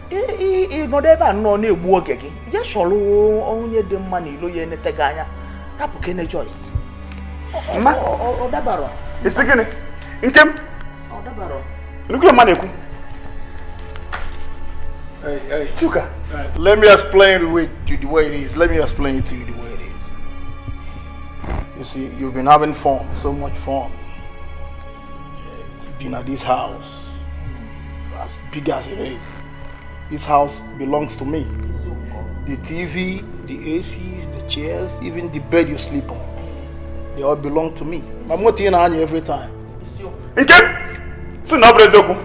Speaker 13: Ị nọdụ ebe a nọ na-egbu oge gị jee chọrọ onye dị mma na ilo ya enete gị anya rapụ Kene Joyce. Ọ dabara.
Speaker 5: Isi gịnị? Nkem?
Speaker 13: Ọ dabara.
Speaker 5: Nnukwu mma na-ekwu.
Speaker 14: Hey, hey.
Speaker 5: Chuka.
Speaker 14: Let me explain the way it is. Let me explain it to you the way it is. You see, you've been having fun, so much fun. You've been at this house, as big as it is. This house belongs to me. The TV, the ACs, the chairs, even the bed you sleep on, they all belong to me. I'm not in on you every time.
Speaker 5: Nkem! Si na ọ bụrụ eziokwu.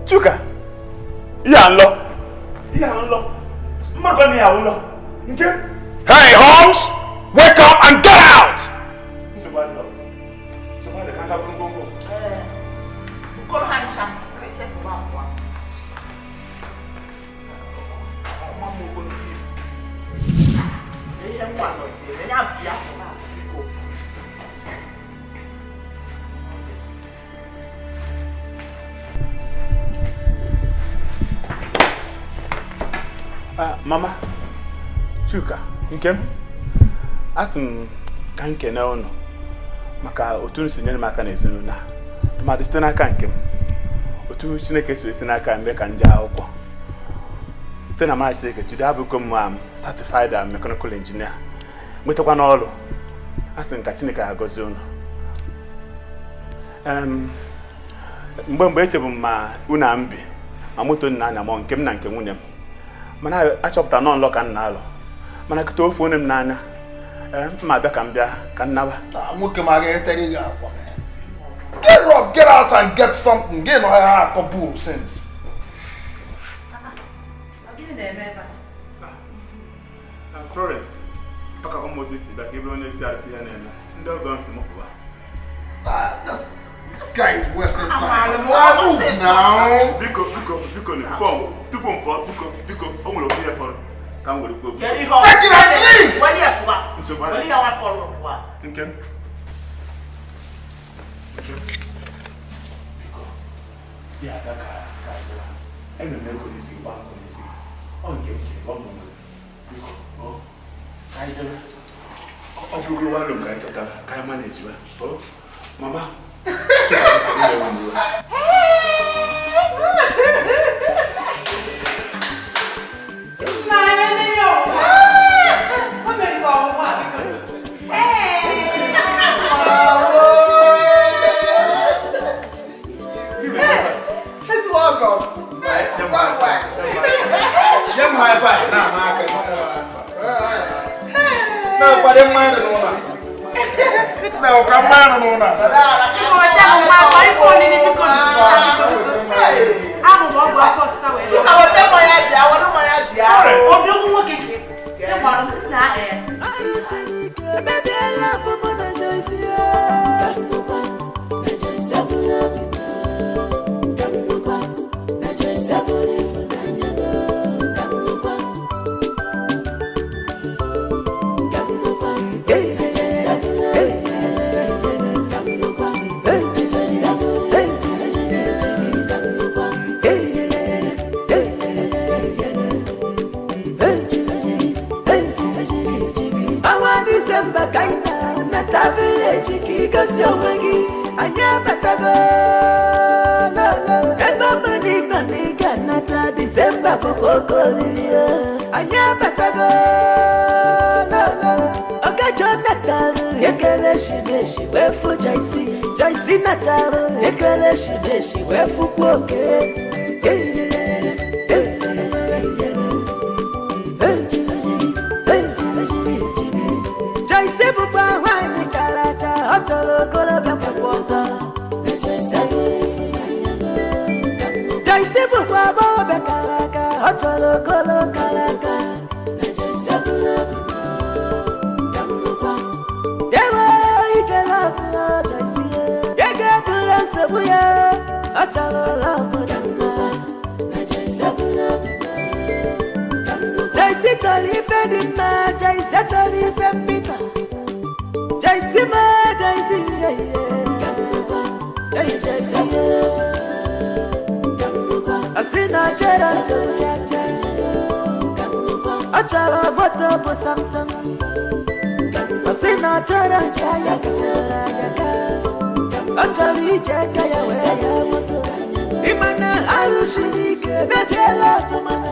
Speaker 5: Chuka, ihe a nlọ. Ihe a nlọ. Mmadụ gwa m ihe a nlọ. Nkem!
Speaker 14: Hey, Holmes! Wake up and get out!
Speaker 5: Nsogbu adịrọ. Nsogbu adịrọ ka nka bụrụ ngwongwo.
Speaker 13: Nkọrọ ha ncha.
Speaker 5: Mama, Chuka, Nkem, asị m ka m kene unu maka otu m si nyere m aka n'ezinụlọ a, tụmadị site n'aka nke m, otu Chineke si site n'aka m mee ka m jee akwụkwọ. Site na mara Chineke, today abụgo m certified mechanical engineer, nwetakwa n'ọrụ. Asị m ka Chineke agọzie unu. Mgbe echebu m ma unu a m bi, ma moto nna anya ma nke m na nke nwunye m. Mana achọpụtara nọ nlọ ka m na-alụ. Mana kịta ofu onye m n'anya. Ma abịa ka m bịa ka m naba.
Speaker 14: Nwoke m agaghị etere gị akwa. Get up, get out and get something. Gị nọ ya akọ bull sense.
Speaker 7: Gịnị na-eme ebe a?
Speaker 5: Florence, ọ ka ụmụ otu si bịa ka ebe onye si arịfụ ihe na-eme. Ndị ọgọ m si m pụwa.
Speaker 14: This guy is wasting time. Move now.
Speaker 5: Biko, biko, biko, before tupu m pụọ, biko, biko, o nwere okwu ihe fọrọ ka m were kwuo.
Speaker 14: Take it and leave.
Speaker 5: Nsogbu adịghị. Nke m. Nke m. Biko, ya ada ka ka anyị enwere m ego n'isi gba nkụ n'isi. Ọ nke m ọ mụ nwere. Biko, ọ ka anyị jebe. Ọ bụrụ nwanne m ka anyị chọtara ka anyị manage ba. Ọ mama.
Speaker 14: High five. Nah, nah, okay. No, but them man no na. No, come man no na.
Speaker 10: Imana arushirike bebiela fuma.